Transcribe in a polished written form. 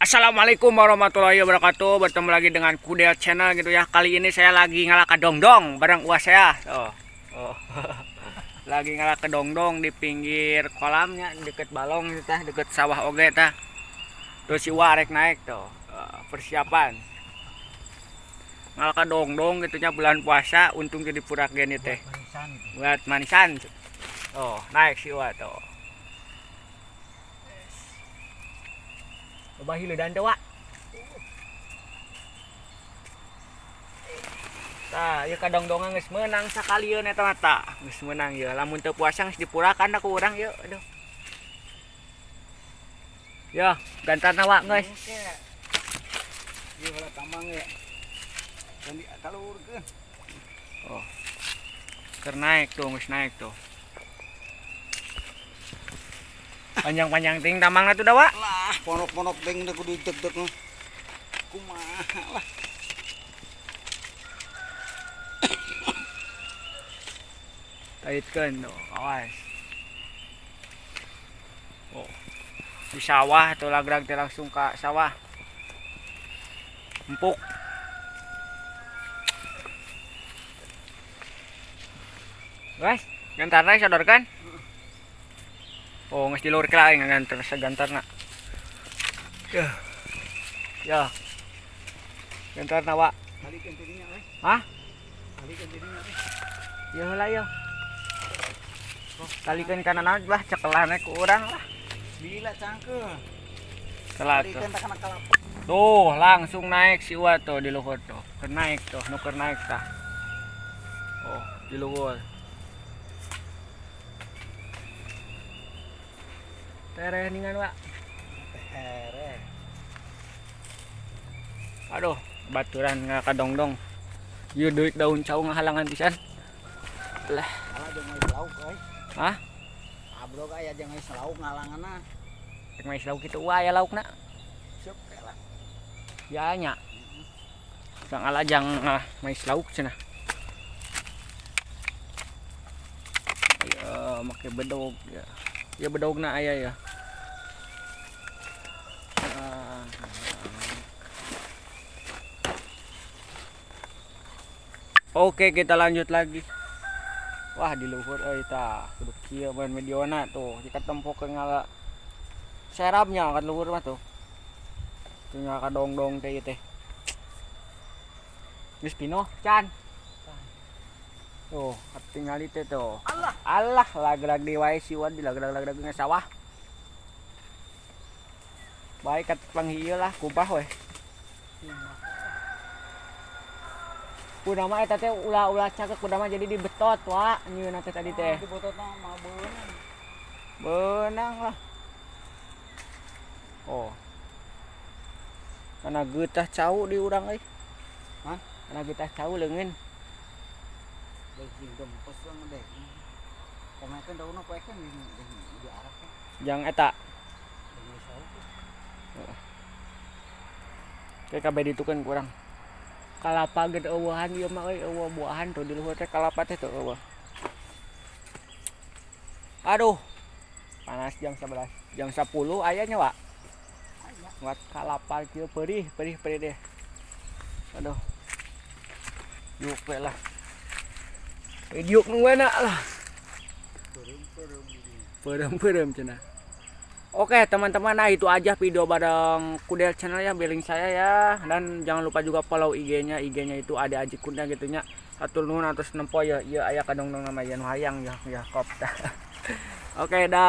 Assalamualaikum warahmatullahi wabarakatuh. Bertemu lagi dengan Kudel Channel gitu ya. Kali ini saya lagi ngala kadongdong bareng uas saya. Oh. Oh. Lagi ngala kadongdong di pinggir kolamnya, deket balong gitu tah, deket sawah oge tah. Tuh si Uwa rek naik tuh. Persiapan. Ngala kadongdong gitu nya, bulan puasa, untung jadi purak gini teh. Manisan itu. Buat manisan. Oh, naik si Uwa tuh. Loba hileudan teh, Wak. Tah, ieu kadongdongan geus meunang sakalieun eta mah tah. Geus meunang ieu. Lamun teu puasa geus dipurakan ku urang ieu. Aduh. Ya, gantarna, Wak, geus. Oke. Ieu heula tambang ya. Dan di kalurkeun. Oh. Keur naik tuh, geus naik tuh. Panjang-panjang ting tambangna tuh dah, Wak. Lah, ponok-ponok deng teh kudu deg-deg. Kumaha lah. Taitkeun tuh, awas. Oh. Di sawah tuh lagrag teh langsung ke sawah. Empuk. Guys, gantarna sodorkan. Oh, geus di luhur ke aing nganter sagantarna. Ya. Ya. Gantarna, Wak. Balikeun ti dinya euy. Hah? Balikeun ti dinya euy. Ya heula ya. Talikeun kana naon bah cekelana ku urang lah. Bila cangkeul. Telat tuh. Balikeun tah kana kalapa. Tuh, langsung naik si Uwa tuh di luhur tuh. Keur naik tuh, nu keur naik tah. Oh, di luhur. Tereh ningan, Wak. Tereh. Aduh, baturan ngakadongdong. Ieu duit daun cau ngahalangan pisan. Lah, Alah jeung geus lauk euy. Hah? Abrog aya jeung geus lauk ngalanganna. Rek mais lauk kitu wae aya laukna. Siap lah. Ya nya. Sang ala jang mais lauk cenah. Ya make bedog ya. Ya bedogna aya ya. Ah. Oke, kita lanjut lagi. Wah, di luhur euy tah. Kudu kieu bae mediona tuh. Jika tempo ke ngala serapnya kan luhur mah tuh. Tuh ngala kadongdong teh ieu teh. Geus pinoh, can. Tuh, tingali teh tuh. Allah. Allah, lagrag di wae si Wan di lagrag-lagrag nge sawah. Baik kat panghieu lah kubah we. Kuda mah eta teh ulah-ulah cakep kuda mah jadi dibetot wa nyieunna teh tadi teh. Di bototna mah beunang. Beunang lah. Oh. Karena getah cau di urang euy. Hah? Karena getah cau leungeun. Leuh gempes lah deh. Komekeun daunna poekeun di arah teh. Jang eta. Jeung geus lauk. Kayak kabeh ditukeun kurang. Kalapa ge eueuhan ieu mah euy, eueuh buahan tuh di luhur teh kalapa teh tuh eueuh. Aduh. Panas jam 11, jam 10 aya nya, Wak. Aya. Buat kalapa kieu perih, perih, perih deh. Aduh. Yuk we lah. Diuk nu enak lah. Peureum-peureum di dinya. Peureum-peureum cenah. Oke teman-teman, nah itu aja video bareng Kudel Channel ya, billing saya ya. Dan jangan lupa juga follow IG-nya, IG-nya itu ada Aji Kurnia gitu nya. Atur nuhun atus nempo ya, ieu aya kadongdong nama ya nu hayang ya, ya kop. Oke, dah.